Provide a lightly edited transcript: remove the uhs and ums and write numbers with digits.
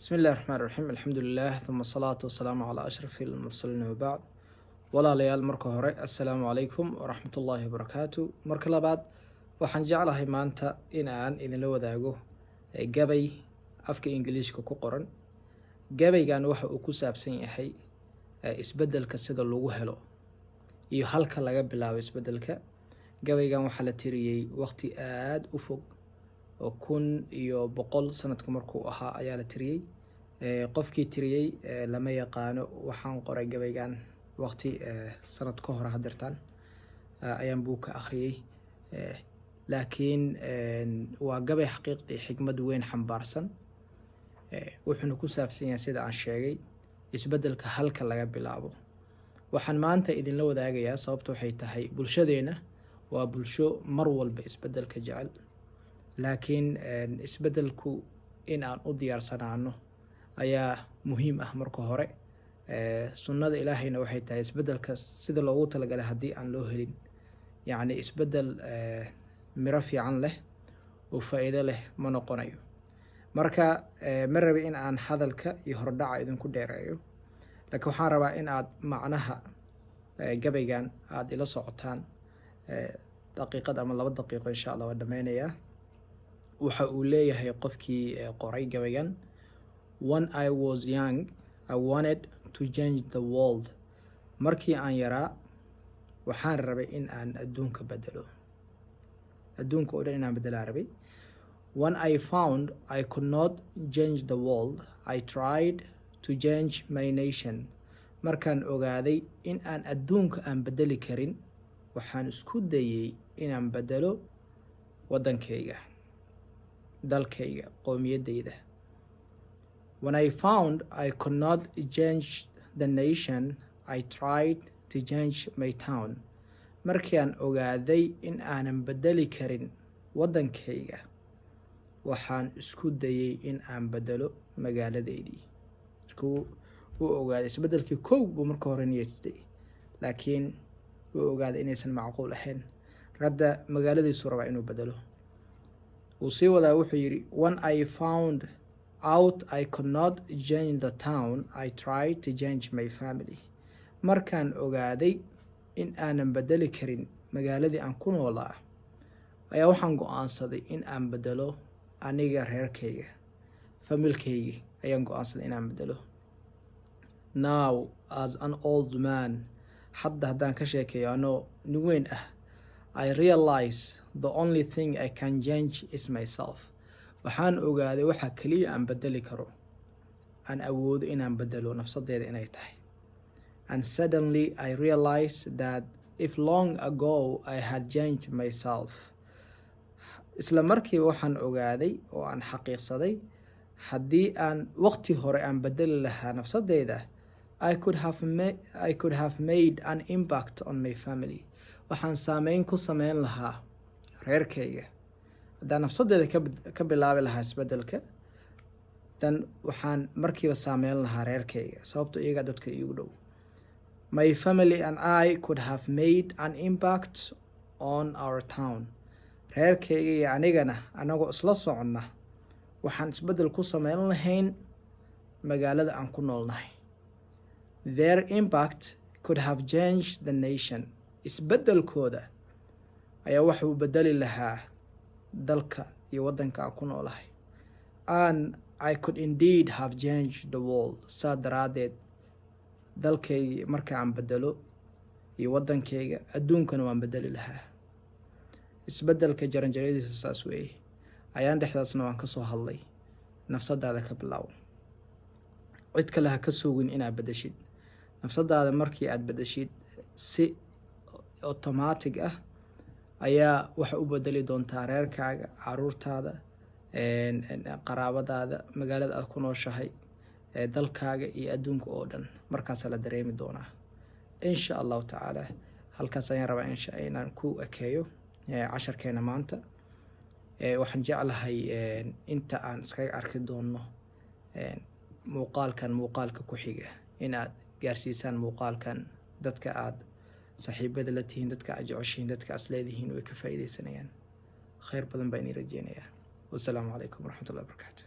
Bismi illahi raxmaan raxiim, alxamdulilah, uma asalaatu wasalaamu calaa ashraf almursaliin, wabacd. Walaalayaal, marka hore assalaamu calaykum waraxmat ullaahi wabarakaatu. Marka labaad, waxaan jeclahay maanta in aan idinla wadaago gabay afka Ingiliishka ku qoran. Gabaygan waxa uu ku saabsan yahay isbeddelka sida lagu helo iyo halka laga bilaabo isbeddelka. Gabaygan waxaa la tiriyey waqti aada u fog oo 1100 sanadku markuu ahaa ayaa la tiriyey. Qofkii tiriyey lama yaqaano. Waxaan qoray gabaygan waqti sanad ka hor hadeertaan ayaan buug ka akhriyey, laakiin waa gabay xaqiiqdii xikmad weyn xambaarsan. Wuxuuna ku saabsan yahay, sida aan sheegay, isbeddelka halka laga bilaabo. Waxaan maanta idinla wadaagayaa sababta waxay tahay bulshadeena waa bulsho mar walba isbeddelka jecel, laakiin isbeddelku in aan u diyaarsanaano ayaa muhiim ah marka hore. Sunnada Ilaahayna waxay tahay isbeddelka sida loogu talagalay haddii aan loo helin, yacni isbeddel miro fiican leh oo faa-iido leh ma noqonayo. Marka ma rabi in aan hadalka iyo hordhaca idinku dheereeyo, laakiin waxaan rabaa in aad macnaha gabaygan aada ila socotaan daqiiqad ama 2 daqiiqo, insha Allah waa dhameynayaa. Waxa uu leeyahay qofkii qoray gabaygan: "When I was young, I wanted to change the world." Markii aan yaraa, waxaan rabay in aan adduunka bedelo, adduunka oo dhan inaan bedelaa rabay. "When I found I could not change the world, I tried to change my nation." Markaan ogaaday in aan adduunka aan bedeli karin, waxaan isku dayay inaan bedelo waddankayga, dalkayga, qowmiyaddayda. "When I found I could not change the nation, I tried to change my town." Markaan ogaaday in aanan bedeli karin waddankayga, waxaan isku dayay in aan bedelo magaaladeydii. Markuu wuu ogaaday isbedelkii, kow buu marka hore niyeystay, laakiin wuu ogaaday inaysan macquul ahayn. Hadda magaaladiisuu rabaa inuu bedelo. Wuu sii wadaa, wuxuu yidhi: "When I found out I could not change the town, I tried to change my family." Markaan ogaaday in aanan bedeli karin magaaladii aan ku noolaa, ayaa waxaan go-aansaday in aan bedelo aniga reerkayga, familkaygi ayaan go-aansaday inaan bedelo. "Now, as an old man," hadda haddaan ka sheekeeyo anoo nin weyn ah, "I realize the only thing I can change is myself." Waxaan ogaaday waxa keliya aan bedeli karo, aan awoodo inaan bedelo, nafsadeeda inay tahay. "And suddenly I realized that if long ago I had changed myself," isla markiiba waxaan ogaaday oo aan xaqiiqsaday haddii aan waqti hore aan bedeli lahaa nafsadeyda, I could have made an impact on my family." Waxaan saameyn ku sameyn lahaa reerkayga. Haddaan nafsadeeda ka bilaabi lahaa isbedelka, dan waxaan markiiba saameyn lahaa reerkayga, sababto iyagaa dadka iigu dhow. "My family and I could have made an impact on our town." Reerkayga iyo anigana, anagoo isla soconna, waxaan isbeddel ku sameyn lahayn magaalada aan ku noolnahay. "Their impact could have changed the nation." Isbeddelkooda ayaa waxuu bedeli lahaa dalka iyo waddanka aan ku noolahay. "And I could indeed have changed the world." Saa daraaddeed, dalkaygi marka aan bedelo iyo waddankayga, adduunkana waan bedeli lahaa. Isbeddelka jaranjaradiisa saas weeye. Ayaan dhexdaasna waan ka soo hadlay. Nafsadaada ka bilow, cid kale ha ka sugin inaad bedeshid. Nafsadaada markii aada bedeshid, si automatic ah ayaa waxa u bedeli doontaa reerkaaga, caruurtaada, qaraabadaada, magaalada aada ku nooshahay, dalkaaga iyo adduunka oo dhan. Markaasaa la dareemi doonaa, insha Allahu tacaala. Halkaas ayaan rabaa inaan ku ekeeyo casharkeena maanta. Waxaan jeclahay inta aan iskaga arki doono muuqaalkan muuqaalka ku xiga inaad gaarsiisaan muuqaalkan dadka aada saaxiibada la tihiin, dadka aad jeceshihiin, dadka aas leedihiin way ka faa'iideysanayaan. Khayr badan baa inii rajeynayaa. Wasalaamu calaykum waraxmatullahi wabarakaatu.